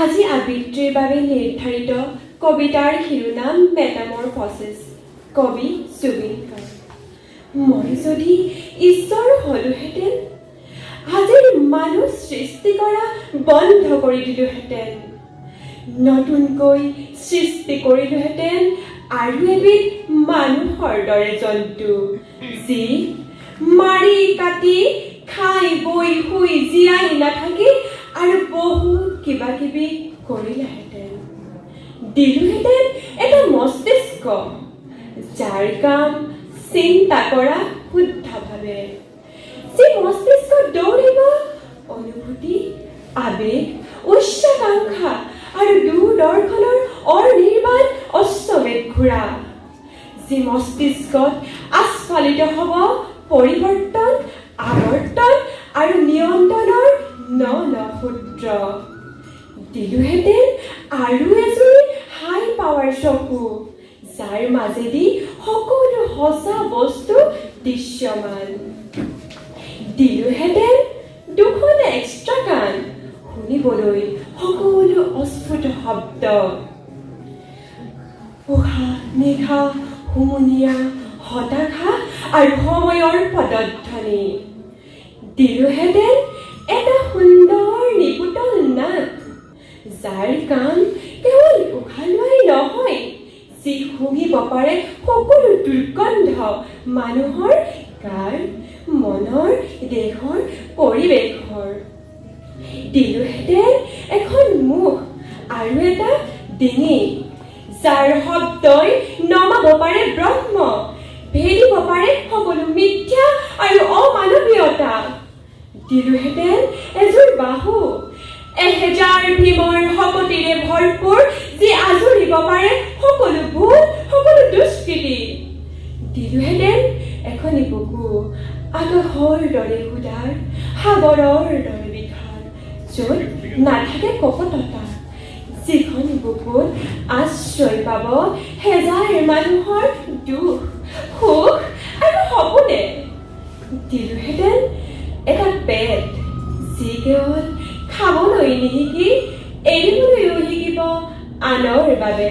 আজি আবৃত্তিৰ বাবে নিৰ্ধাৰিত কবিতাৰ শিৰোনাম মেটামৰফচিছ, কবি জুবিন গাৰ্গ। মই যদি ঈশ্বৰ হলোহেঁতেন, আজিৰ মানুহ সৃষ্টি কৰা বন্ধ কৰি দিলোহেঁতেন। নতুনকৈ সৃষ্টি কৰিলোহেঁতেন আৰু এবিধ মানুহৰ দৰে জন্তু, যি মাৰি কাটি খাই বৈ শুই জীয়াই নাথাকি আৰু বহুত কিবা কিবি কৰিলেহেঁতেন। দিলোহেঁতেন এটা মস্তিষ্ক, যাৰ কাম চিন্তা কৰা শুদ্ধভাৱে, যি মস্তিষ্কত দৌৰিব অনুভূতি, আৱেগ, উচ্চাকাংক্ষা আৰু দূৰদৰ্শনৰ অনিৰ্বাণ অশ্বমেধ ঘোঁৰা, যি মস্তিষ্কত আস্ফালিত হ'ব পৰিৱৰ্তন, আৱৰ্তন আৰু নিয়ন্ত্ৰণৰ ন ন সূত্ৰ। দিলোহেঁতেন আৰু এজুৰি হাই পাৱাৰ চকু, যাৰ মাজেদি সকলো সঁচা বস্তু দৃশ্যমান। দিলোহেঁতেন দুখন এক্সট্ৰা কাণ, শুনিবলৈ সকলো অস্ফুট শব্দ, উশাহ নিশাহ, হুমুনিয়া, হতাশা আৰু সময়ৰ পদধ্বনি। দিলোহেঁতেন এটা সুন্দৰ নিপুতল নাক, যাৰ কাম কেৱল উশাহ লোৱাই নহয়, যি শুঙিব পাৰে সকলো দুৰ্গন্ধ মানুহৰ গাৰ, মনৰ, দেহৰ, পৰিৱেশৰ। দিলোহেঁতেন এখন মুখ আৰু এটা ডিঙি, যাৰ শব্দই নমাব পাৰে ব্ৰহ্ম, ভেদিব পাৰে সকলো মিথ্যা আৰু অমানৱীয়তা। দিলোহেঁতেন এযোৰ বাহু, 1000 ভীমৰ শকতিৰে ভৰপূৰ, যি আজুৰিব পাৰে সকলো ভুল, সকলো দুষ্কৃতি। দিলোহেঁতেন এখনি বুকু, আকাশৰ দৰে উদাৰ, সাগৰৰ দৰে বিশাল, য'ত নাথাকে কপটতা, যিখন বুকুত আশ্ৰয় পাব হেজাৰ মানুহৰ দুখ, সুখ আৰু সপোনে। দিলোহেঁতেন এটা পেট, যি কেৱল খাবলৈ নিশিকি এৰিবলৈও শিকিব আনৰ বাবে।